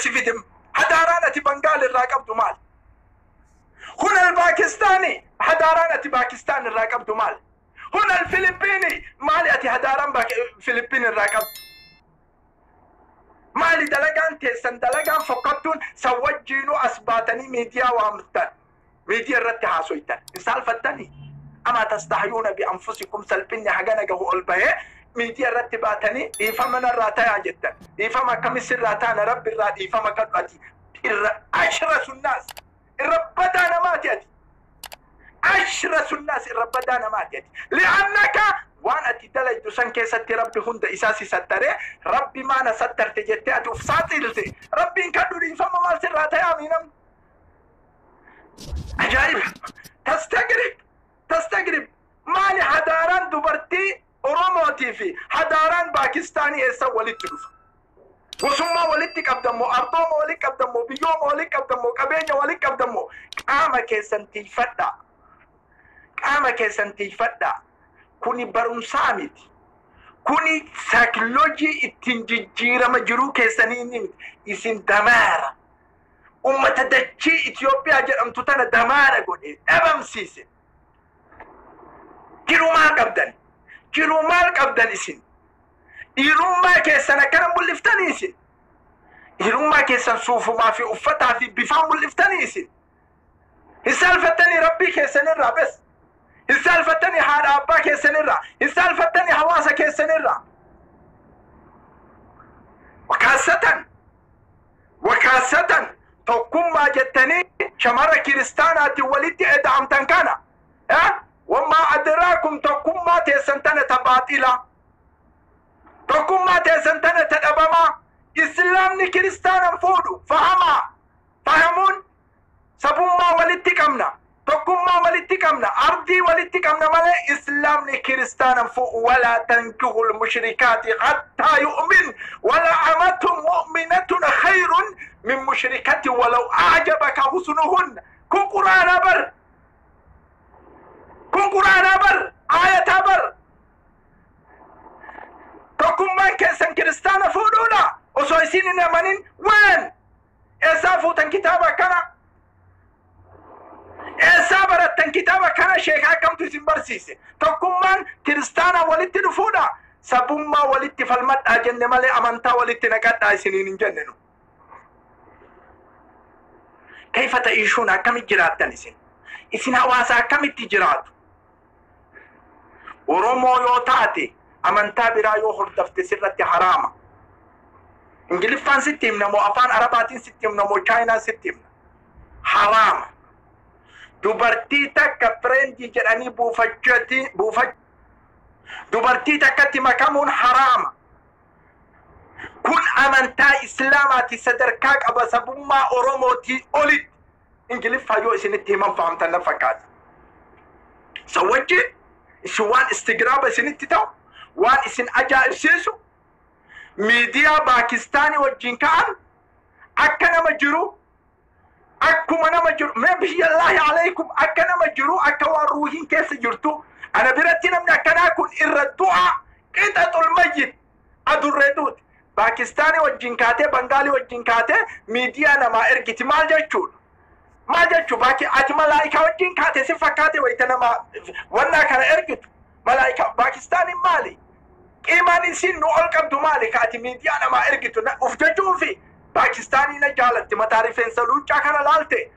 si fide? Hadaaraan ati Bangaal irraa qabdu maal? Kun al-Paakistaanii, hadaaraan ati Paakistaan irraa qabdu maal? Kun al-Filipiinii, maali ati hadaaraan Filipiin irraa qabdu? Maali dalagaan teessan, dalagaan fokkattuun san wajjiinuu as baatanii miidiyaa waamtan, miidiyaa irratti haasoytan? Hin saalfattanii? أما تستحيون بأنفسكم? Salphinni hagana gahu ol bahee miidiyaa irratti baatanii dhiifama narraa tayaa jettan. Dhiifama akkamis irraa taana? Rabbi irraa dhiifama kadhu. Ati irra أشرس الناس, irra badaa namaati ati. أشرس الناس, irra badaa namaati ati. لأنك waan ati dalaydu san keessatti Rabbi hunda isaa si sattaree, Rabbi maana sattarte jettee ati uf saaxilte. Rabbiin kadhu dhiifama. Maal sirraa tayaa namni? Ajaa'iba! تستغرب, تستغرب. Maali hadaaraan dubartii Oromootii fi hadaaraan Paakistaanii eessa walitti dhufa? Gosummaa walitti qabdammoo, ardooma walitti qabdammoo, biyyooma walitti qabdammoo, qabeenya walitti qabdammoo? Qaama keessan tiifadhaa. Qaama keessan tiifadhaa. Kuni barumsaa miti. Kuni saakiloojii ittiin jijjiirama jiruu keessanii miti. Isin damaara. Ummata dachii Itoophiyaa jedhamtu tana damaara godhe dhabamsiise. Jiruu maal qabdan? Jiruu maal qabdan isin? Dhiirummaa keessan akkana mul'iftanii isin? Dhiirummaa keessan suufumaa fi uffataa fi bifaan mul'iftanii isin? Hin saalfattanii Rabbii keessanirraa bes? Hin saalfattanii haadha abbaa keessanirraa? Hin saalfattanii hawaasa keessanirraa? Wakaasatan, wakaasatan, tokkummaa jettanii shamara kiristaanaatiin walitti eda'amtan kana. وما أدراكم. Tokkummaa teessan tana ta baaxila, tokkummaa teessan tana ta dhabamaa. Islaamni kiristaanan fuudhu. Fahamaa, fahamuun sabummaa walitti qabna, tokkummaa walitti qabna, ardii walitti qabna malee islaamni kiristaanan fuudhu. ولا تنكحوا المشركات حتى يؤمن ولأمة مؤمنة خير من مشركة ولو أعجبك حسنهن. Kun quraanaa bar, kun quraanaa bar, aayataa bar. Tokkummaan keessan kiristaana fuudhuudha osoo isin hin amanin. Waan eessaa fuutan kitaaba akkana? Eessaa barattan kitaaba kana? Sheekaa akkamtu isin barsiise? Tokkummaan kiristaana walitti dhufuudha. Sabummaa walitti falmadhaa jenne malee amantaa walitti naqadhaa isiniin hin jenne nu. كيف تعيشون? Akkamitti jiraattan isin? Isin hawaasa akkamitti jiraatu? Oromoo yoo taate, amantaa biraa yoo hordofte sirratti haraama. Ingiliffaan sitti himna moo, afaan Arabaatiin sitti himna moo, Chaayinaan sitti himna? Haraama. Dubartii takka friend jedhanii buufachuuti buufach, dubartii takkatti makamuun haraama. Kun amantaa Islaamaati, sadarkaa qaba sabummaa Oromootii olitti. Ingiliffaa yoo isinitti himan fahamtan na fakkaata. San wajjin isin waan istigraaba isinitti ta'u, waan isin ajaa'ibsiisu, miidiyaa Paakistaanii wajjin ka'an akka nama jiru, akkuma nama jiru. Mee بالله عليكم, akka nama jiru, akka waan ruuhiin keessa jirtu. Ana biratti namni akkanaa kun irra du'a, قطط الميت, adurree duuti. Paakistaanii wajjin kaatee, Bangaalii wajjin kaatee miidiyaa namaa ergiti. Maal jechuudha? Maal jechuu? Baaki ati malaayikaa wajjin kaate si fakkaate wayita nama wannaa kana ergitu. Malaayikaa Paakistaaniin maali? Qiimaan isin nu ol qabdu maali ka ati miidiyaa namaa ergitu uf jechuufi? Paakistaanii na jaalatti, mataa rifeensa luuccaa kana laalte,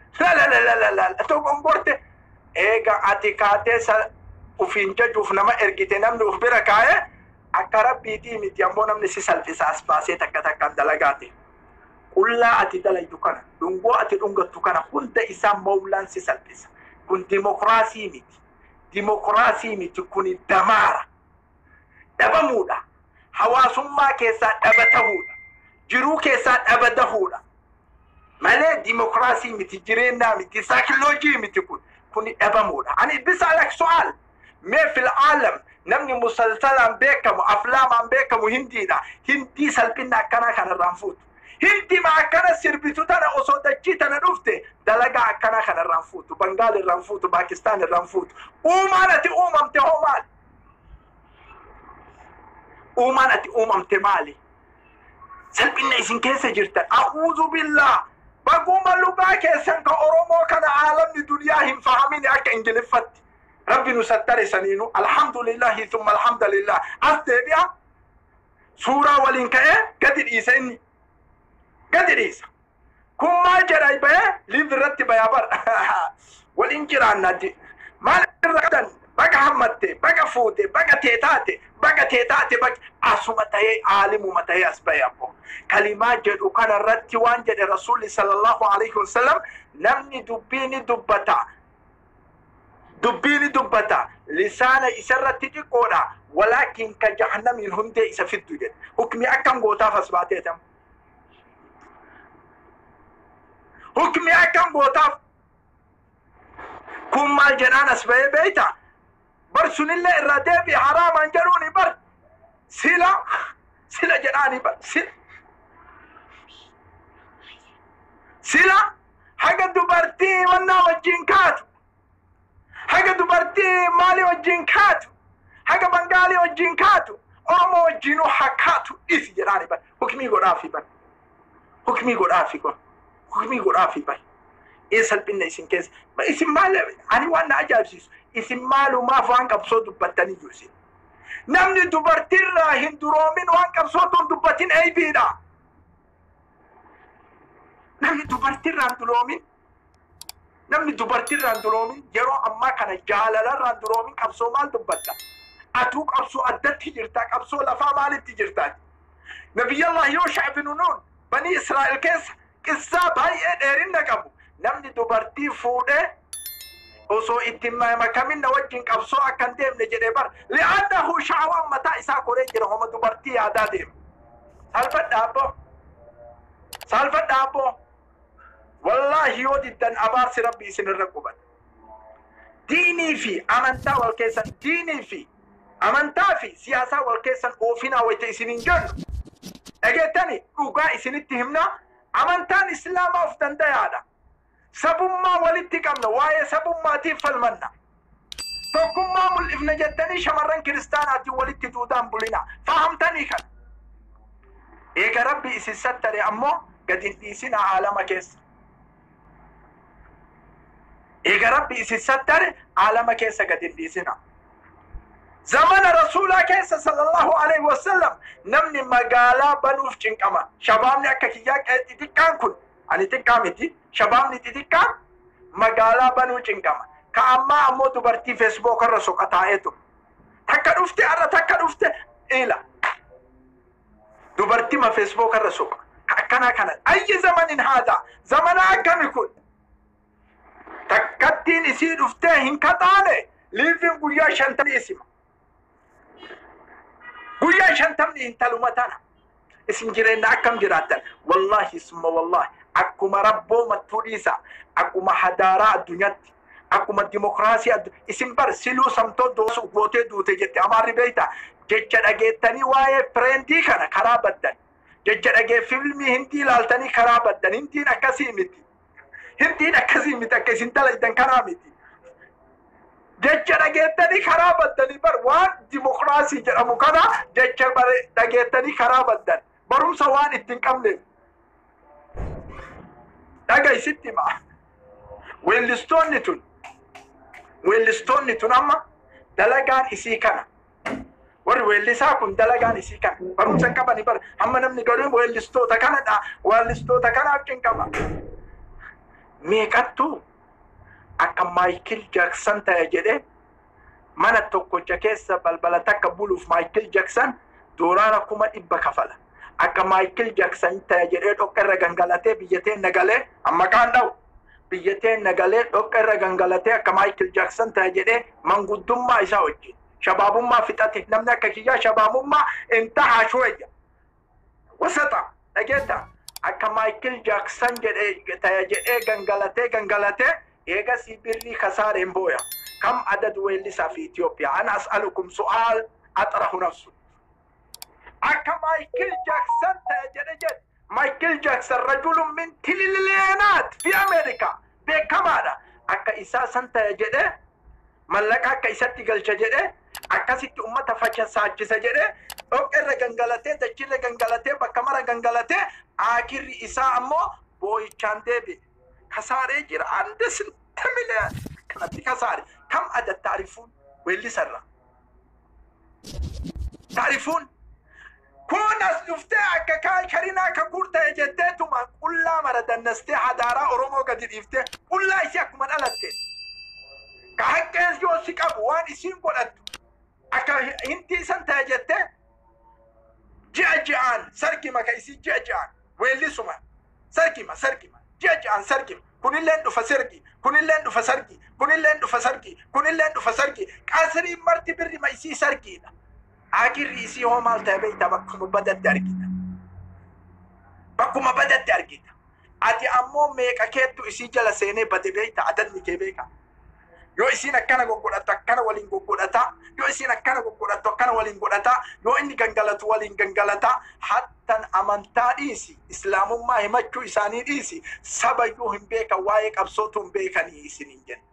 la togongorte. Eega ati kaatee sa ufiin jajuuf nama ergite, namni uf bira kaa'ee akka Rabbiitii miti, ammoo namni si salphisa as baasee takka takkaan dalagaate. Qullaa ati dalaydu kana, dhungoo ati dhungattu kana hunda isaa mawlaan si salphisa. Kun dimokiraasii miti. Dimokiraasii miti, kuni damaara. Dhabamuudha. Hawaasummaa keessaa dhaba tahuudha. Jiruu keessaa dhaba tahuudha. Malee dimokiraasii miti, jireenyaa miti, saakiloojii miti kun. Kuni dhabamuudha. Ani بسألك سؤال. Mee في العالم namni musalsalaan beekamu, aflaamaan beekamu Hindiidha. Hindii salphinna akkanaa kanarraan fuutu. Hindi ma akkana sirbitu tana osoo dachii tana dhufte dalagaa akkanaa kanarraan fuutu. Bangaal irraan fuutu, Paakistaan irraan fuutu. Uumaan ati uumamte hoo maali? Uumaan ati uumamte maali? Salphina isin keessa jirtan. A'uuzu billaa. Baguma lugaa keessan ka Oromoo kana aalamni duniyaa hin fahamin akka Ingiliffatti. Rabbi nu sattare saniinu, alhamdulillahi thumma alhamdulillah. As deebi'a, suuraa waliin ka'ee gadi dhiisa, inni gadi dhiisa. Kun maal jedha? Bahee live irratti bayaa bar waliin jiraanna. Maal irra qabdan? Baga hammatte, baga fuute, baga teetaate, baga teetaate, baga asuma ta'ee aalimuma ta'ee as bahe. Abbo, kalimaa jedhu kana irratti waan jedhe Rasuulli sallallahu alaihi wasallam: namni dubbii ni dubbata, dubbii ni dubbata, lisaana isarratti xiqqoodha, walaakin ka jahannamiin hundee isa fiddu jedhe. Hukmi akkam gootaaf as baateetam? Hukmi akkam gootaaf? Kun maal jedhaan as bahee beeyta? Bar sunillee irraa deebi'e. Haraamaan jedhuuni bar, sila sila jedhaani bar, sila sila haga dubartii wannaa wajjin kaatu, haga dubartii maalii wajjin kaatu, haga Bangaalii wajjin kaatu, Oromoo wajjinuu haa kaatu dhisi jedhaani bar. Hukmii godhaafi bar, hukmii godhaafi bar, hukmii godhaafi bar. Ee, salphinna isin keessa. Isin maal? Ani waan na ajaa'ibsiisu, isin maalumaaf waan qabsoo dubbattanii jiru? Isin namni dubartiirraa hin duroomin waan qabsoo tun dubbatin eeybiidha. Namni dubartiirraa hin duroomin, namni dubartiirraa hin duroomin, yeroo ammaa kana jaalalarraa hin duroomin, qabsoo maal dubbatta? Atuu qabsoo addatti jirta, qabsoo lafaa maalitti jirta? Nabiyyallah Yooshaa bin Nuun banii Israa'el keessa qissaa baay'ee dheerinna qabu. Namni dubartii fuudhee osoo itti makamin na wajjin qabsoo akka hin deemne jedhee bar, li'annahu sha'awaan mataa isaa koree jira, homa dubartii yaadaa deema. Salphadha abbo, salphadha abbo. Wallaahi yoo diddan abaarsi Rabbi isin irra qubata. Diinii fi amantaa wal keessan, diinii fi amantaa fi siyaasaa wal keessan oofinaa wayita isiniin jennu dhageettani. Dhugaa isinitti himna, amantaan Islaamaa of dandayaadha. Sabummaa walitti qabna, waa'ee sabummaatiif falmanna, tokkummaa mul'ifna jettanii shamarran kiristaanaatiin walitti duudaan bulina. Fahamtanii kana? Eega Rabbi isin sattare ammoo gadi hin dhiisinaa aalama keessa. Eega Rabbi isin sattare aalama keessa gadi hin dhiisinaa. Zamana Rasuulaa keessa sallallahu alaihi wasallam namni magaalaa banuuf cinqama. Shabaabni akka kiyyaa xixiqqaan kun, ani xiqqaa miti, shabaabni xixiqqaan magaalaa banuu cinqama. Ka ammaa ammoo dubartii Facebook irra soqa taa'eetu takka dhufte, har'a takka dhufte ila dubartima Facebook irra soqa. Ka akkanaa kana ayyi zamanin haadha, zamana akkami kun? Takkattiin isii dhuftee hin kaxaane liiviin guyyaa 50 isima, guyyaa 50 intaluma tana. Isin jireenya akkam jiraattan? Wallaahi summa wallaahi, akkuma rabboo mattuu dhiisa, akkuma hadaaraa addunyaatti, akkuma dimokiraasii isin bar siluu samtoo doosu gootee duute jette Amaarri, beeyta? Jecha dhageettanii waa'ee fireendii kana karaa baddan. Jecha dhagee fiilmii Hindii ilaaltanii karaa baddan. Hindiin akkasii miti, Hindiin akkasii miti, akka isin dalaydan kanaa miti. Jecha dhageettanii karaa baddanii bar. Waan dimokiraasii jedhamu kana jecha dhageettanii karaa baddan, barumsa waan ittiin qabneef. Dhaga, isitti hima. Weellistoonni tun, weellistoonni tun amma dalagaan isii kana. Warri weellisaa kun dalagaan isii kana. Barumsa hin qabani bar. Hamma namni garuu weellistoota kanadha, weellistoota kanaaf cinqama. Meeqattuu akka Maayikil Jaaksan ta'e jedhee mana tokkocha keessa balbala takka buluuf Maayikil Jaaksan doolaara 100,000 kafala. Akka Maayikil Jaaksan ta'e jedhee dhoqqa irra gangalatee biyya teen galee, amma kaan dha'u, biyya teen galee dhoqqa irra gangalatee akka Maayikil Jaaksan ta'e jedhee manguddummaa isaa wajjin shabaabummaa fixate. Namni akka kiyyaa shabaabummaa intahaa shuwayya wasata dhageetta. Akka Maayikil Jaaksan jedhee ta'e jedhee gangalatee gangalatee eegasii birrii kasaareen booya. Kam adad weellisaa fi Itoophiyaa? Ana as'alukum su'aal axrahu nafsu. Akka Maayikil Jaaksan ta'e jedhe. Maayikil Jaaksan rajulun min tilileenaat fi Ameerikaa beekamaadha. Akka isaa san ta'e jedhe, mallaqa akka isatti galcha jedhe, akkasitti ummata facasaachisa jedhe. Dhoqqeerra gangalatee, dachirra gangalatee, bakka mara gangalatee, akirri isaa ammoo boo'ichaan deebi'e. Kasaaree jira anda sinta miliyoon kanatti kasaare. Kam adda taarifuun weellisarra. Taarifuun kun as dhuftee akka kaan karinaa kakuur ta'e jetteetuma qullaa mara dannastee hadaaraa Oromoo gadi dhiiftee qullaa isii akkuma dhalatte. Ka haqqeen yoo si qabu waan isiin godhattu akka hintii san ta'e jettee ji'a ji'aan sargima, ka isii ji'a ji'aan weellisuma sargima, sargima ji'a ji'aan sargima. Kunilleen dhufa sargi, kunilleen dhufa sargi, kunilleen dhufa sargi, kunilleen dhufa sargi. Qasriin marti birrima isii sargiidha. Akirri isii hoo maal ta'e beektaa? Bakkuma badatti argita. Bakkuma badatti argita. Ati ammoo meeqa keettu isii jala seenee bade beekta? Adadni kee beeka. Yoo isiin akkana goggodhattu akkana waliin goggodhata. Yoo isiin akkana goggodhattu akkana waliin godhata. Yoo inni gangalatu waliin gangalata. Hattan amantaa dhiisi. Islaamummaa himachuu isaanii dhiisi. Sabayyuu hin beekan, waa'ee qabsootu hin beekanii isiniin jenna.